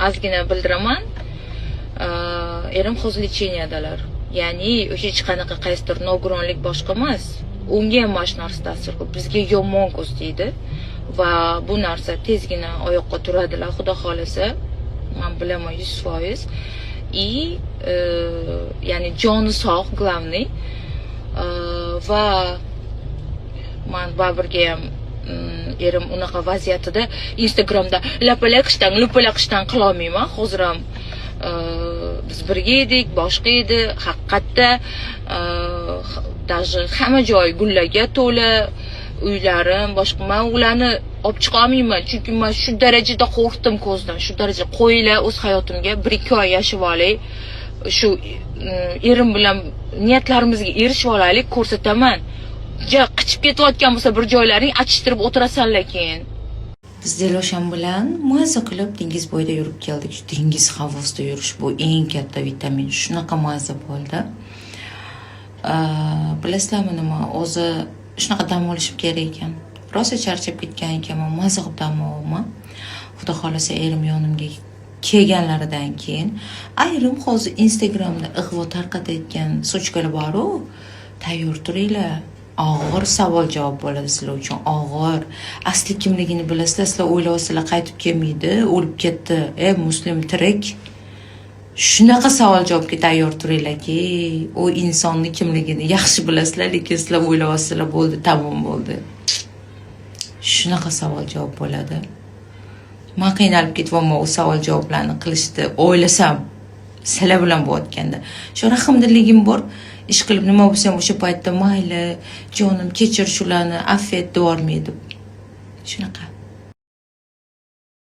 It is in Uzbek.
Ozgina bildiraman. Erim hozir лечения dalar. Ya'ni o'sha hech qanaqa qaysidir nogironlik boshqa emas. Unga ham mana shu narsa ta'sir qildi. Bizga yomon ko'z tegdi va bu narsa tezgina oyoqqa turadilar, Xudo xohlasa. Man bilaman 100%. И ya'ni joni sog', главный. Va man Baburga ham erim unaqa vaziyatida Instagramda lapalaqishdan lupalaqishdan qilolmayman. Hozir ham biz birga edik, boshqa edi haqiqatda. Даже hamma joy gullarga to'la, uylarim, boshqa. Man ularni olib chiqa olmayman, chunki man shu darajada qo'rqdim ko'zdan, shu daraja. Qo'yinglar, o'z hayotimga 1-2 oy yashab olay, shu erim bilan niyatlarimizga erishib olaylik, ko'rsataman. Ja qichib ketayotgan bo'lsa bir joylaring, achishtirib o'tirasanlar keyin. Biz Dilosham bilan maza qilib dengiz bo'yida yurib keldik. Shu dengiz havosida yurish bu eng katta vitamin. Shunaqa maza bo'ldi. Bilasizlarmi nima? O'zi shunaqa dam olishim kerak ekan. Rosa charchab ketgan ekanman, maza qilib dam olyapman. Xudo xohlasa, erim yonimga kelganlaridan keyin ayrim hozir Instagramda ig'vo tarqatayotgan сучка lar boru, tayyor turinglar. Og'ir savol javob bo'ladi sizlar uchun, og'ir. Asli kimligini bilasizlar, sizlar o'ylayapsizlar, qaytib kelmaydi, o'lib ketdi. E, Muslim tirik. Shunaqa savol javobga tayyor turinglarki, u insonni kimligini yaxshi bilasizlar, lekin sizlar o'ylayapsizlar, bo'ldi, tamom bo'ldi. Shunaqa savol javob bo'ladi. Man qiynalib ketyapman u savol javoblarni qilishni o'ylasam, sizlar bilan bo'layotganda. Shu rahmdilligim bor. Ish qilib nima bo'lsa ham o'sha paytda mayli, jonim, kechir shularni, afv et, deyormaydi. Shunaqa.